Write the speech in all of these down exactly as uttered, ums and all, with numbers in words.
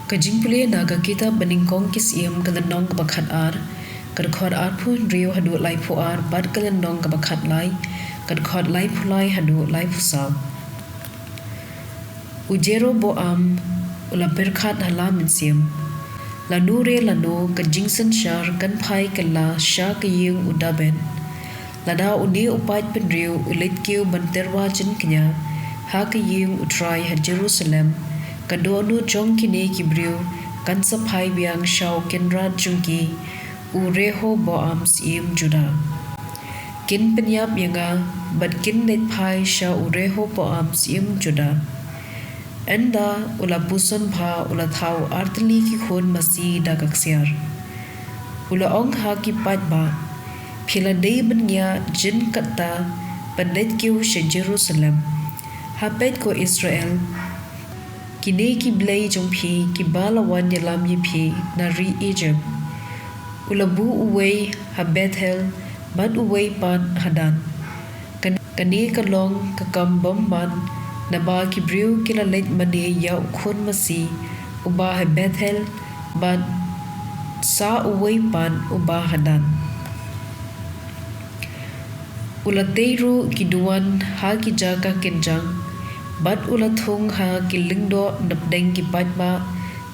Ka jingpule na ka kitab Banyngkong ki Syiem, ka lynnong kaba khatar, ka dkhot arphew hynriew haduh laiphew ar, bad ka lynnong kaba khatlai, ka dkhot laiphew lai haduh laiphew saw. U Jeroboam u la pyrkhat ha la mynsiem, lano re lano ka jingsynshar kan phai kylla sha ka ïing u Dabid. Lada une u paid bynriew u leit kiew ban tyrwa jingkñia ha ka ïing U Trai ha Jerusalem, ka dohnud jong kine ki briew kan sa phai biang sha u kynrad jong ki, u Rehoboam syiem Juda. Kin pynïap ïa nga, bad kin leit phai sha u Rehoboam syiem Juda. Ynda u la puson bha, u la thaw artylli ki khun masi da ka ksiar. U la ong ha ki paidbah, phi la dei ban ñiah jin kata ban leit kiew sha Jerusalem. Ha peit ko Israel, kine ki blei jong phi kiba la wan ïalam ïa phi na ri Egypt. U la buh uwei ha Bethel, bad uwei pat ha Dan. Kan-, kane ka long ka kam bymman, naba ki briew ki la leit mane ïa u khun masi uba ha Bethel, bad sa uwei pat uba ha Dan. U la tei ruh ki duwan ha ki jaka kynjang, bad u la thung ha ki lyngdoh napdeng ki paidbah,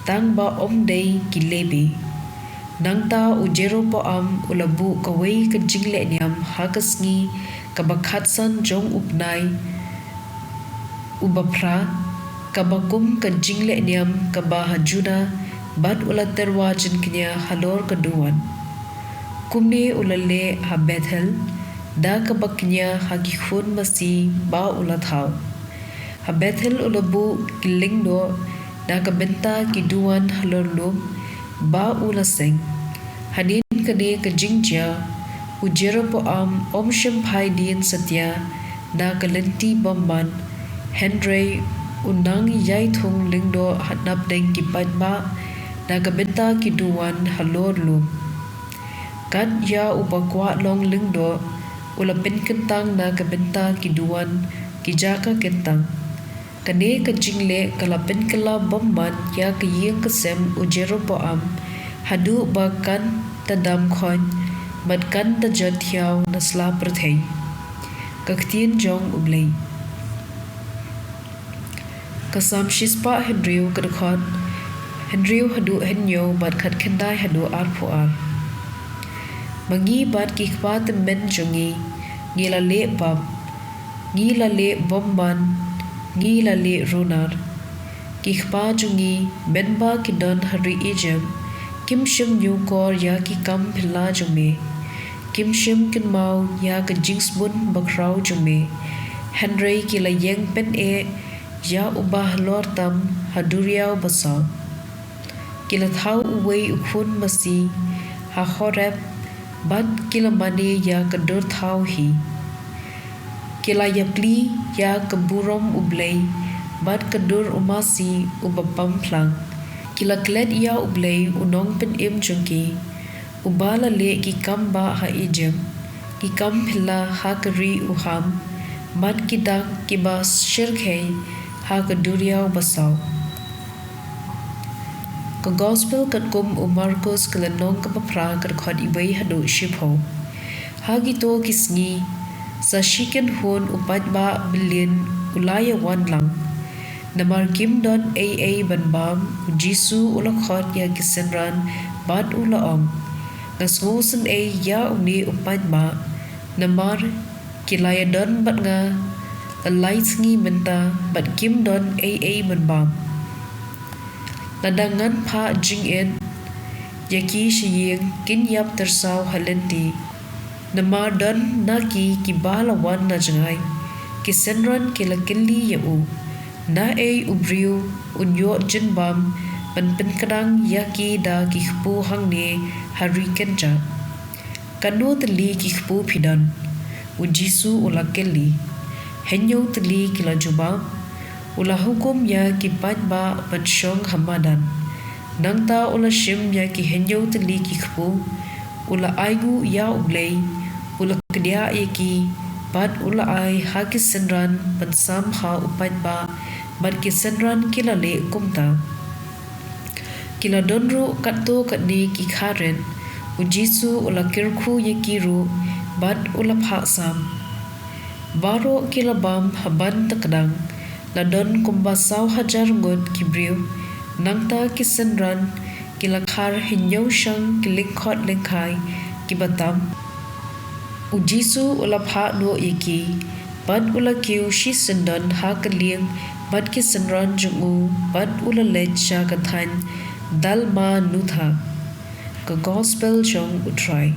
tang ba ym dei ki Lebi. Nangta u Jeroboam u la buh kawei ka jinglehniam ha ka sngi kaba khatsan jong u bnai uba phra, kaba kum ka jinglehniam kaba ha Juda, bad u la tyrwa jingkñia halor ka duwan. Kumne u la leh ha Bethel, da kaba kñia ha ki khun masi ba u la thaw. Ha Bethel u la buh ki lyngdoh na ka bynta ki duwan halor lum ba u la seng. Hadien kane ka jingjia, u Jeroboam um shym phai dien satia na ka lynti bymman, hynrei u nang ïai thung lyngdoh ha napdeng ki paidbah na ka bynta ki duwan halor lum. Kat ïa uba kwah long lyngdoh, u la pynkyntang na ka bynta ki duwan ki jaka kyntang. Kane ka jingleh ka la pynkylla bymman ïa ka ïing ka sem u Jeroboam, haduh ba kan da dam khoit, bad kan da jot thiaw na sla pyrthei. Ka ktien jong U Blei. Ka Salm shispah hynriew, ka dkhot hynriew haduh hynñiew, bad khatkhyndai haduh arphew ar. Ma ngi bad ki kpa tymmen jong ngi, ngi la leh pap, ngi la leh bymman, ngi la leh runar. Ki kpa jong ngi, mynba ki don ha ri Egypt, kim shym ñiewkor ïa ki kam phylla jong me, kim shym kynmaw ïa ka jingsbun bakhraw jong me. Hynrei ki la ïeng pyneh ïa uba halor tam ha duriaw basaw. Ki la thaw uwei u khun masi ha Horeb, bad ki la mane ïa ka dur thaw hi. Ki la ïapli ïa ka burom U Blei, bad ka dur u masi uba pamphlang. Ki la klet ïa U Blei u nongpynim jong ki, uba la leh ki kam bah ha Egypt, ki kam phylla ha ka ri u Ham, bad ki dak kiba shyrkhei ha ka duriaw basaw. Ka Gospel katkum u Markos, ka lynnong kaba phra, ka dkhot iwei haduh shiphew. Ha kito ki sngi, sa shi kynhun u paidbah byllien u la ïawan lang. Namar kim don ei ei ban bam, u Jisu u la khot ïa ki synran bad u la ong, nga sngewsynei ïa une u paidbah, namar ki la ïadon bad nga la lai sngi mynta bad kim don ei ei ban bam. Lada ngan phah jingit ïa ki sha ïing, kin ïap tyrsaw ha lynti. Namar don na ki kiba la wan na jngai. Ki synran ki la kylli ïa u, naei u briew un ïoh jingbam ban pynkdang ïa ki da ki kpu hangne ha ri kynjah? Katno tylli ki kpu phi don? U Jisu u la kylli. Hynñiew tylli, ki la jubab. U la hukum ïa ki paidbah ban shong ha madan. Nangta u la shim ïa ki hynñiew tylli ki kpu, u la ainguh ïa U Blei, u la kdiah ïa ki, bad u la ai ha ki synran ban sam ha u paidbah, bad ki synran ki la leh kumta. Ki la don ruh katto katne ki kha rit. U Jisu u la kyrkhu ïa ki ruh bad u la phah sam. Baroh ki la bam ha ban takdang. La don kumba saw hajar ngut ki briew. Nangta ki synran ki la khar hynñiew shang ki lyngkhot lyngkhai kiba tam. U Jisu u la phah noh ïa ki bad u la kiew shisyndon ha ka lieng bad ki synran jong u bad u la leit sha ka thaiñ Dalmanutha. Ka Gospel jong U Trai.